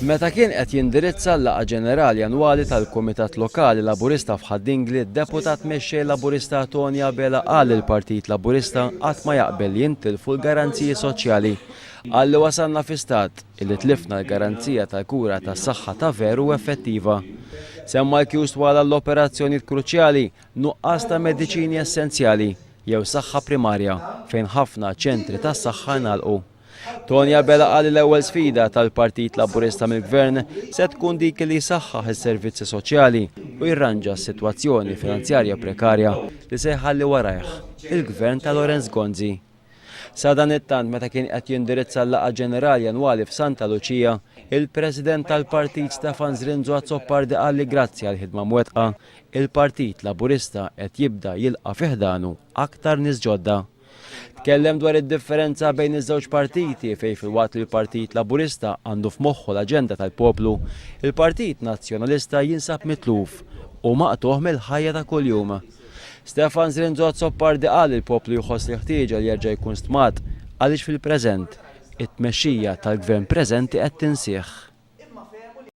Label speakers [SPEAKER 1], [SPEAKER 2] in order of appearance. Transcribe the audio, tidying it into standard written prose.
[SPEAKER 1] Meta kien qed jindirizza l-laqgħa ġenerali annwali tal-Kumitat Lokali Laburista f'Ħad-Dingli, d-Deputat Mexxej Laburista Toni Abela qal li l-Partit Laburista qatt ma jaqbel li jintilfu l-garanziji soċjali. Qal li wasalna fi stat illi tlifna l-garanzija tal-kura tas-saħħa ta' veru u effettiva. Semma l-kjus twal għall-operazzjonijiet kruċjali, nuqqas ta' mediċini essenzjali jew saħħa primarja fejn ħafna ċentri tas-saħħa ngħalqu. Toni Abela qal li l-ewwel sfida tal-Partit Laburista mill-Gvern se tkun dik li jsaħħaħ is-servizzi soċjali u jirranġa s-sitwazzjoni finanzjarja prekarja li se jħalli warajh il-Gvern ta' Lawrence Gonzi. Sadanittant meta kien qed jindirizza l-laqgħa ġenerali annwali f'Santa Luċija, il-President tal-Partit Stefan Zrinzo Azzopardi qal li grazzi għall-ħidma mwettqa, il-Partit Laburista qed jibda jilqa' fi ħdanu aktar nies ġodda. Tkellem dwar id-differenza bejn iż-żewġ partiti fejn filwaqt li l-Partit Laburista għandu f'moħħu l-aġenda tal-poplu, il-Partit Nazzjonalista jinsab mitluf u maqtugħ mill-ħajja ta' kuljum. Stefan Zrinzo Azzopardi qal li l-poplu jħoss il-ħtieġa li jerġa' jkun stmat għaliex fil-preżent, it-tmexxija tal-Gvern preżenti qed tinsih.